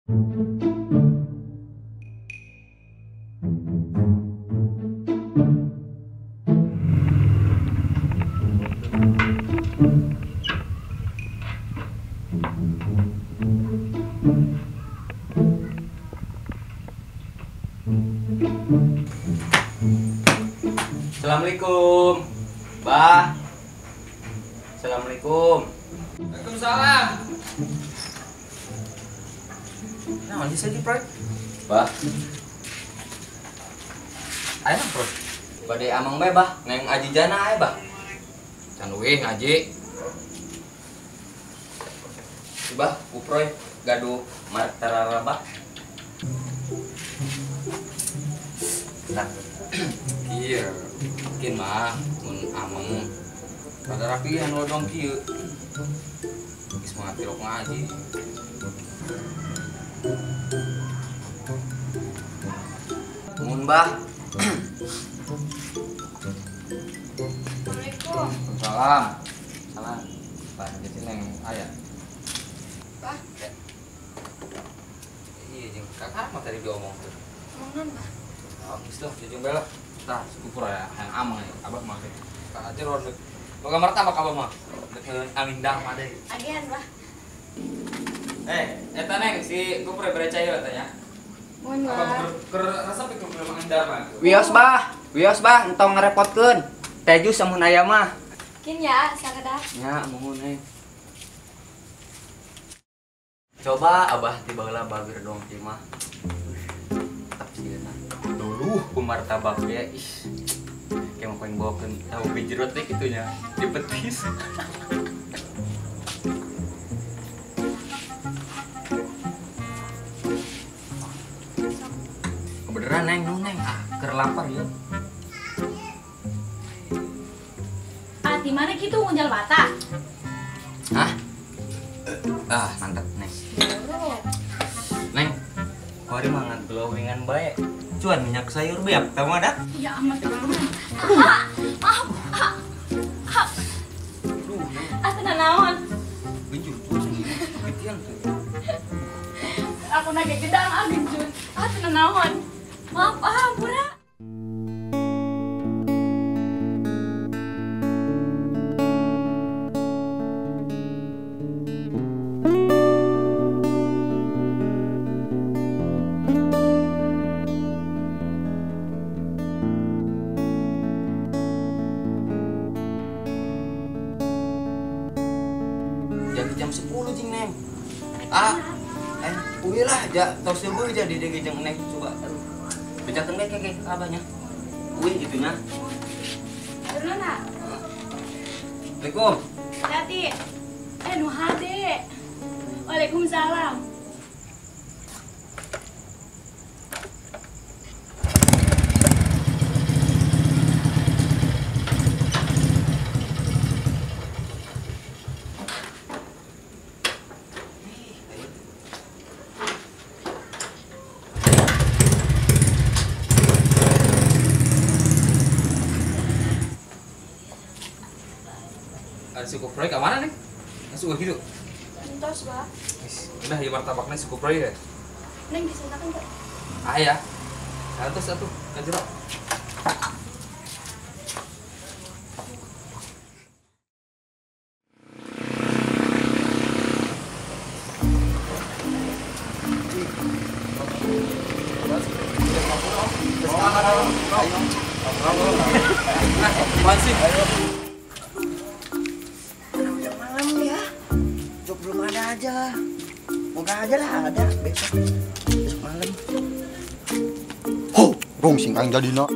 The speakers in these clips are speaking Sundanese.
Assalamualaikum, Bah. Assalamualaikum. Waalaikumsalam. Nah, mandi saja, Proy. Bah. Ayo, Proy. Badai amang bae, Bah. Neng aji jana ae, Bah. Can uih ngaji. Bah, ku Proy gaduh martarara, Bah. Nah. Iya, mungkin mah mun ameng rada rapihan lodong kieu. Geus mah tirok ngaji. Mun Bah. Assalamualaikum. Salam. Salam. Bah, jadi neng aya. Bah. Iya, jeung kakak mah tadi diomong tuh. Omong naon, Bah? Oh, geus lah, jeung bae lah. Tah, syukur ya, yang amang ya, abah mah. Tak aja ron. Boga martabak abah mah. Dek angin dah mah deh. Agian, Bah. Eh, eta neng si kupre bere cai eta nya. Mohon, Bah. Keur resep itu belum angin dah mah. Wios, Bah. Wios, Bah, entong ngarepotkeun. Teh jus amun aya mah. Kin ya, sakedah. Nya, muhun eh. Coba abah ti baheula bager dong ieu mah. Tetap sieuna. Dulu ku martabak ya, ih. Kayak mau pengen bawakeun tahu bijerot teh kitu nya, di petis. Kebeneran neng, nu neng, ah keur lapar ieu. Ah, di mana kitu ngunjal bata? Hah? Ah, mantap neng. Neng, kuari mah ngan glowingan bae. Cuan minyak sayur beak, tahu ada? Ya amat banget. Maaf. Aduh, ah tenang naon. Genjur cuan sih, getian tuh. Aku nage gedang ah genjur. Ah tenang naon. Maaf ah, pura. Jadi jam 10 jing neng. Ah, uih lah, ja, tos subuh jadi deh jeung neng coba. Aduh. Bejakeun bae keke abahnya. Uih gitu nya. Bener na? Assalamualaikum. Hati. Nu hade. Waalaikumsalam. Ada suku proyek ke mana nih? Masuk gitu. Entos, Pak. Udah ya martabaknya suku proyek ya. Neng bisa makan, Pak. Ah ya. Satu satu, kan jeruk. Apaan sih? Belum ada aja. Moga aja lah ada besok. Besok malam. Ho, rungsing aing jadina.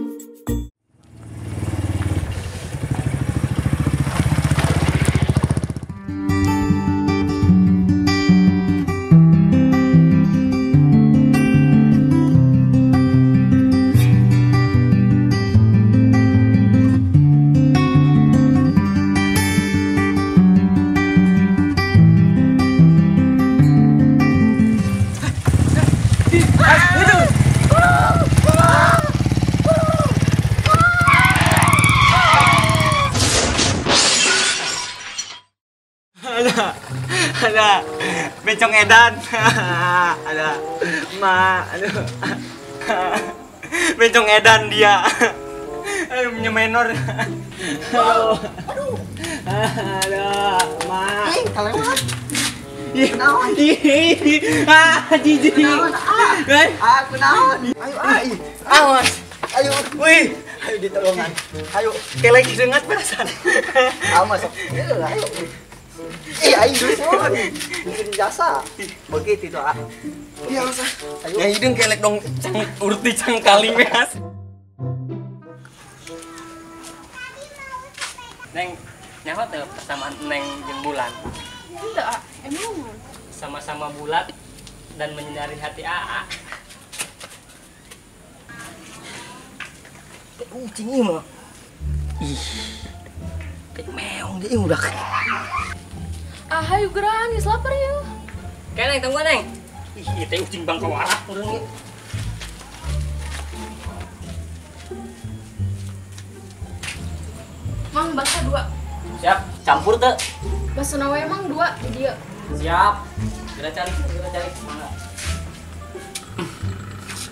Ada, Bencong edan. Ada. Ma, aduh. Bencong edan dia. Aduh, punya menor. Aduh. Aduh. Aduh, ma. Ih, kalewat. Ih, naon? Ah, jijik. Ah, kunaon? Ayo, ah, ih. Awas. Ayo. Wih, ayo ditolongan. Ayo, kelek dengat perasaan. Ah, masuk. Ayo. Ih, ayo dusun. Bikin jasa. Begitu itu, ah. Iya, masa. Ayo. Ya hidung kelek dong, cang urti cangkali beas. Neng, nyaho teu persamaan Neng jeung bulan? Henteu, ah. Emang sama-sama bulat dan menyinari hati AA. Teh ucing ieu mah. Ih. Teh meong deui udah. Ah, hayu geura geus lapar yeuh. Kayak Neng, tunggu Neng. Ih, ieu teh ucing bangkawarah urang ieu. Mang, bakso 2. Siap, campur teu? Bakso nawe emang 2 di dieu. Siap. Geura cari, geura cari. Mangga.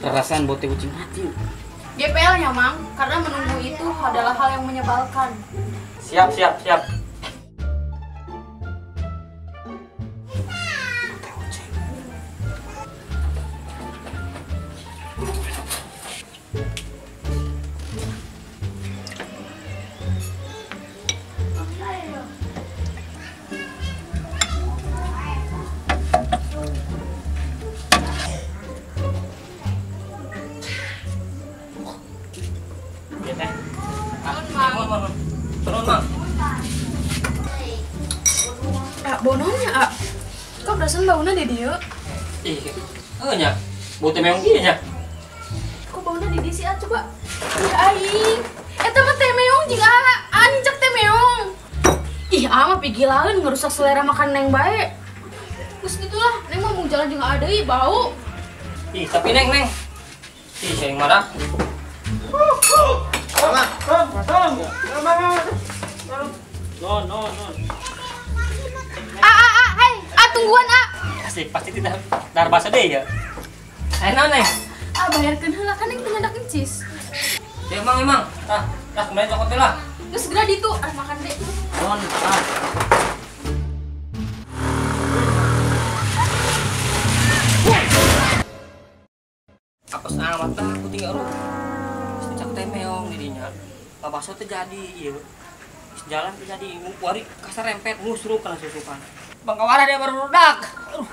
Perasaan bote ucing mati. GPL-nya, Mang, karena menunggu itu adalah hal yang menyebalkan. Siap, siap, siap. Bononya, ah. Kok perasaan baunya di dieu? Ih, heuh nya. Bau teh meong kieu nya. Kok baunya di dieu sih, ah? Coba. Ih, aing. Eta mah teh meong jeung ah, nincak teh meong. Ih, ah mah pigilaeun ngerusak selera makan Neng bae. Geus gitulah, Neng mah mau jalan jeung aa deui bau. Ih, tapi Neng, Neng. Ih, saya marah. No, no, no. Tungguan, ah. Asik, pasti tidak dar bahasa deh ya. Naon, Neng? Ah, bayarkeun heula kan Neng teu ngandak encis. Ya, emang, emang. Tah, tah kembali cokot lah. Geus segera ditu, ah makan deh. Non, ah. Apes amat lah aku tinggal ruh. Geus cak teh meong dirinya. Babaso teh jadi ieu. Jalan teh jadi wari kasar rempet ngusruk kana susukan. Bangkawara dia baru rudak. Aduh.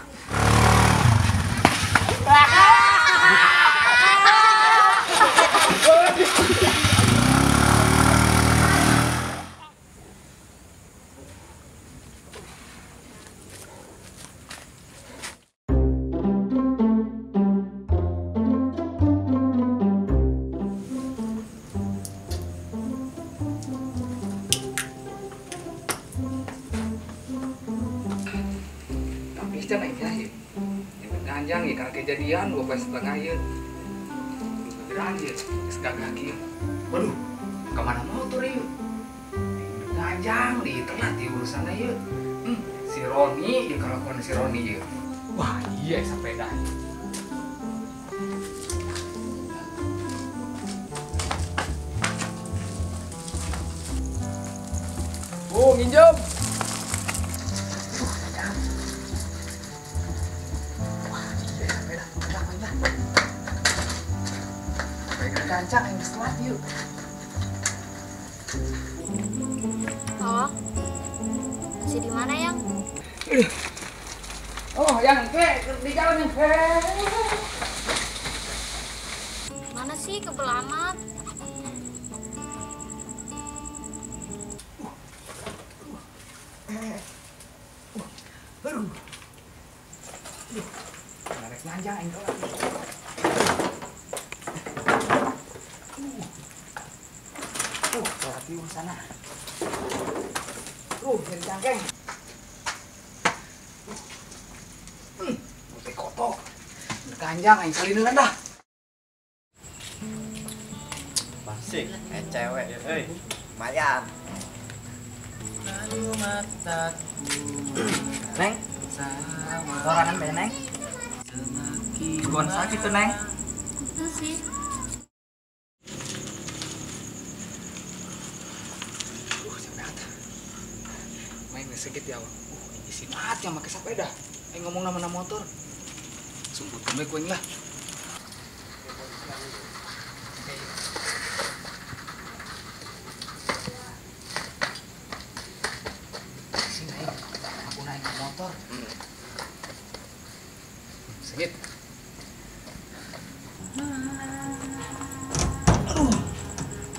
Ganjang ya karena kejadian 2,5 ya. Geran ya, segagah kieu. Waduh, kemana motor ieu? Ganjang di telat di urusannya ieu. Si Roni ya kelakuan si Roni ieu. Wah, iya sepeda. Oh, nginjem. Gancang yang telat yuk. Oh, masih di mana yang? Oh, yang ke di jalan yang ke. Mana sih kebel amat? Aduh. Narik ganjang yang telat. Telat di sana. Jadi cangkeng. Putih kotok. Ganjang aing salineun dah. Asik, cewek euy. Lumayan. Neng, Sorangan bae Neng. Bukan sakit tuh Neng. Itu sih. Sampai atas. Main sedikit ya. Isi mati yang pakai sepeda. Aing ngomong nama motor. Sumput bae kuing lah. Sini aing, aku naik motor. Sengit.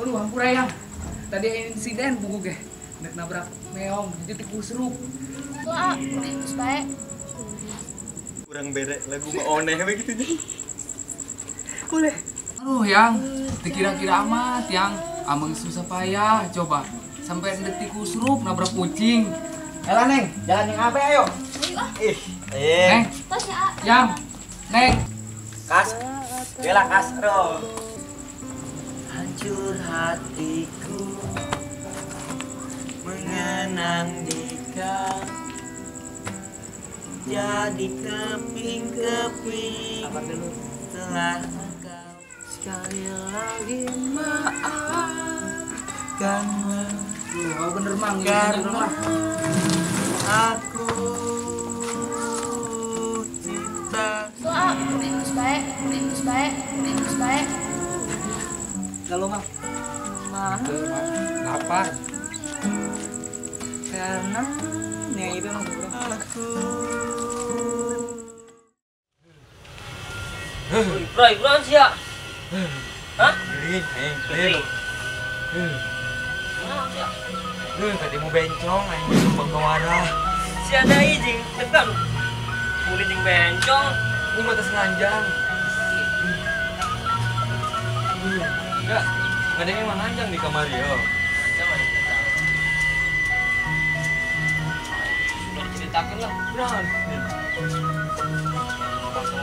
Aduh, ampun ayang. Tadi insiden buku ge. Nek nabrak meong, jadi tikus serup. Tuh, ah, terus baik. Kurang bere lagu mah oneh we kitu nya. Boleh. Aduh, yang dikira-kira amat yang ameng susah payah coba sampai detik tikus serup nabrak kucing. Jalan Neng, jalan yang apa ayo? Ayo ah. Ih, eh. Neng. Tos ya, ah. Yang, Neng. Kas. Bela kas, bro. Hancur hatiku mengenang dika. Jadi keping-keping telah engkau sekali lagi maafkanlah. Oh bener mang, karena aku cinta. Tuh, ah, terus baik, terus baik, terus baik. Kalau mang, lapar. Karena nih itu mang aku. Bro, bro sih ya? Hah? Gering, tadi mau bencong, aing sumpah kemana? Si ada izin, tekan. Kulit jeung bencong, gua mata senganjang. Enggak, ada yang emang nganjang di kamar ya. Nganjang ada kita. Sudah diceritakan lah. Nah,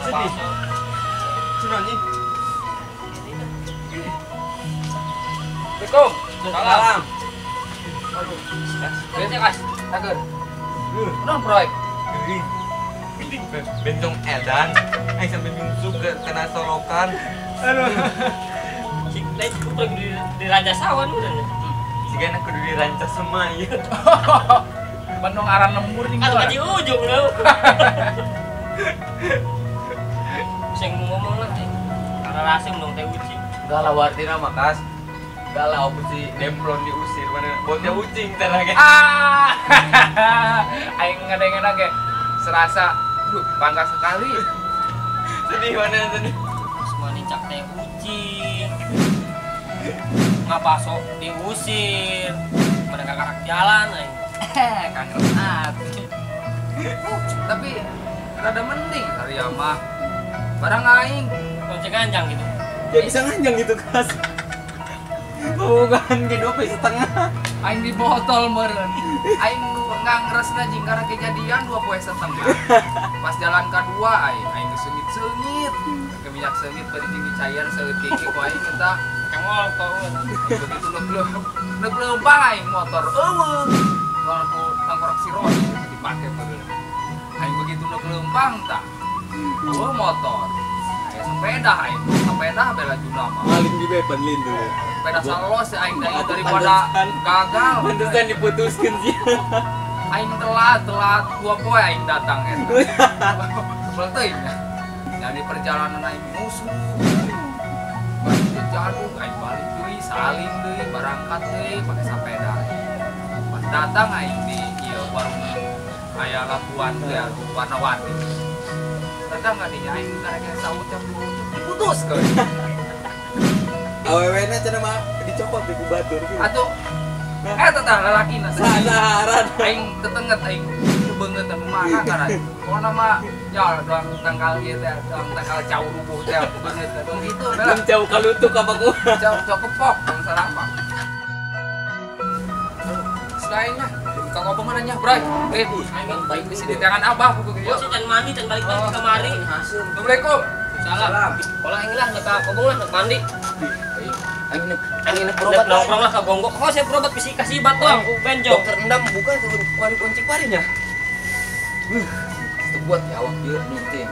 sedih. Sudah nih. Assalamualaikum. Salam. Biasanya kas, takut. Non proyek. Bencong edan, aing sampai bingsu ke kena solokan. Aduh. Cik, lain kudu di Raja Sawan udah. Siga anak kudu di Ranca Semai. Bandung aran lembur nih. Atau di ujung lu. Sing ngomong lah teh. Karena rasem dong teh ucing. Galau artina mah kas. Galau si demplon diusir mana botnya ucing teh lagi. Ah. Aing ngadeng-ngadeng ge serasa duh bangga sekali. Sedih mana sedih. Semua cak teh ucing. Ngapa sok diusir? Mana kakarak jalan aing. Kangen hati. Tapi rada mending hari ya mah. Barang aing lonceng nganjang gitu. Ya bisa nganjang gitu kas. Bukan ke 2,5. Aing di botol meureun. Aing ngangresna jeung karena kejadian 2,5 poe. Pas jalan kedua aing aing seungit-seungit. Ke minyak seungit bari jeung dicair seungit kiki ku aing eta kemol tau. Begitu neuk leumpang aing motor eueuh. Soal ku tangkorak si Roni dipake meureun. Aing begitu neuk leumpang tah. Eueuh motor. Aya sepeda aing, sepeda bela juna mah. Maling di beban lindu. Sepeda salos aing daripada gagal. Pantesan diputuskeun sih. Aing telat 2 poe aing datang eta. Sebel teuing. Jadi perjalanan aing musuh. Balik jaduk aing balik deui, salin deui, barangkat deui pake sepeda. Pas datang aing di ieu warung aya labuan teh warna-warni. Datang ka dinya aing karek saucap diputuskeun. Awewena cenah mah dicopot di ku batur. Atuh eta tah lalakina sasaran aing tetenget aing teu beungeut anu mana kana. Pokona mah nya doang tangkal ieu teh, doang tangkal cau rubuh teh beungeut teh. Dong kitu lah. Cau kalutuk apa ku? Cau cau kepok dong sarapa. Selain lah, kau ngomong mana nya, Bray? Aing baik di sini tangan abah buku kieu. Can mandi, can balik-balik ke mari. Assalamualaikum. Salam. Pola aing lah ka kobong lah nak mandi. Aing nek berobat nongkrong lah ka gonggok. Oh, saya berobat bisi kasih bat doang ku benjong. Dokter endam buka tuh kuari kunci kuarinya. Teu kuat ya awak ieu nyunting.